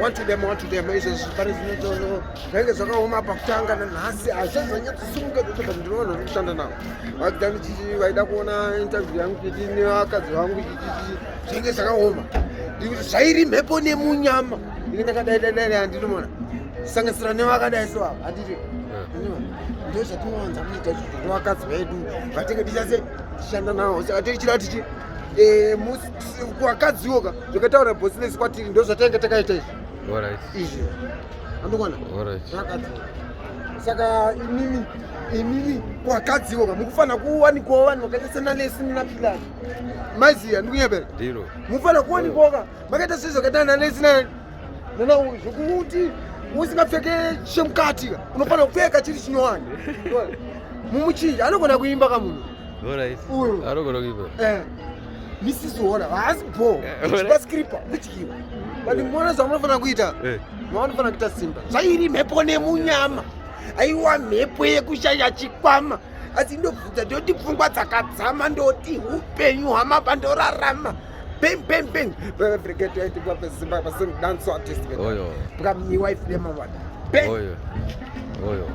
One to them, one to them. Izvozvi pane zvinotono zvainge zvakaoma pakutanga nanhasi hazvazvanyatsosimuka zvose, but ndinoona vanhu kushanda navo vakuita chichi vaida kuona interview yangu chichi nevakadzi vangu chichichi zvainge zvakaoma. Ndikuti zvairi mhepo nemunyama ndinge ndakadai dai dai handinoona sanganisira nevakadai so ava handiti ndo zvatinowanza kuita izvozvo nevakadzi vedu vatinge tichase tichishanda navo. Saka tichida tichi kuvakadziwo ka zvakataura bhosilesi kwatiri ndo zvatainge takaita izvi izvi andokwana vakadzi. Saka imimi imimi kwakadziwo ka mukufanira kuwanikwawo vanhu vakaita senalesi nenapilani maiziya ndikunyepera mufanira kuwanikwawo ka makaita sezvakaita nalesi nana uyu zvokuti usingapfeke chemukati ka unofanira kupfeka chiri chinyowani mumuchinja. Anogona kuimba kamunhu uyu. Anogona kuimba. Mrs Hora haasi bo chipaskripa kutyiwa, but muona zvamunofanira kuita. Maanofanira kuita simba zvairi mhepo nemunyama. Aiwa, mhepo yekushaya chikwama, asi ndobvunza ndoti pfungwa dzakadzama, ndoti upenyu hwama pandorarama. Bang bang bang. Dance artist. Oyo. Bwa mi wife dem. Bang. Oyo. Oyo.